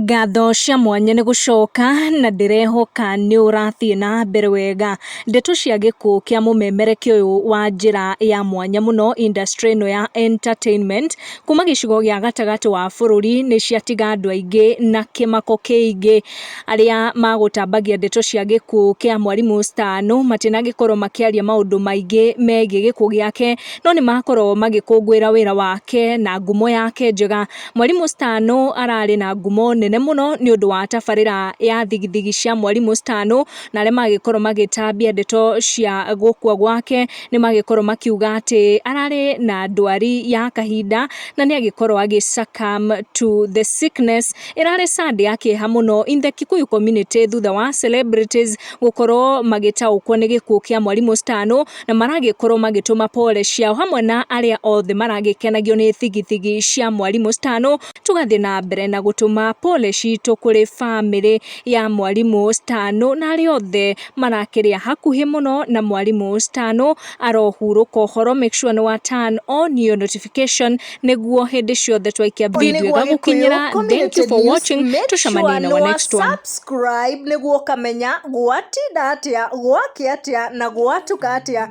Ngatho cia mwanya nĩ gũcoka na ndĩrehoka nĩ ũrathiĩ na mbere wega. Ndeto cia gĩkuũ kĩa mũmemerekia ũyũ wa njĩra ya mwanya mũno industry ĩno ya entertainment kuma gĩcigo gĩa gatagatĩ wa bũrũri nĩ ciatiga andũ aingĩ na kĩmako kĩingĩ. Arĩa magũtambagia ndeto cia gĩkuũ kĩa Mwarimũ Stano matinagĩkorwo makĩaria maũndũ maingĩ megiĩ gĩkuũ gĩake, no nĩ makorwo magĩkũngũĩra wĩra wake na ngumo yake njega. Mwarimũ Stano ararĩ na ngumo nene mũno nĩ ũndũ wa tabarĩra ya thigithigi cia Mwarimũ Stano, na arĩa magĩkorwo magĩtambia ndeto cia gũkua gwake nĩ magĩkorwo makiuga atĩ ararĩ na ndwari ya kahinda na nĩ agĩkorwo agĩ succumb to the sickness. Ĩrarĩ Sunday ya kĩeha mũno in the Kikuyu community thutha wa celebrities gũkorwo magĩtaũkwo nĩ gĩkuũ kĩa Mwarimũ Stano, na maragĩkorwo magĩtũma pole ciao hamwe na arĩa othe maragĩkenagio nĩ thigithigi cia Mwarimũ Stano. Tũgathiĩ na mbere na gũtũma pole citũ kũrĩ bamĩrĩ ya Mwarimũ Stano na arĩa othe marakĩrĩa hakuhĩ mũno na Mwarimũ Stano. Arohurũka ũhoro. Make sure nĩ wa turn on your notification nĩguo hĩndĩ ciothe twaikia video ĩgagũkinyĩra. Thank you for watching, tũcemanie na our next one. Subscribe nĩguo ũkamenya gwatinda atĩa, gwakĩa atĩa na gwatuka atĩa.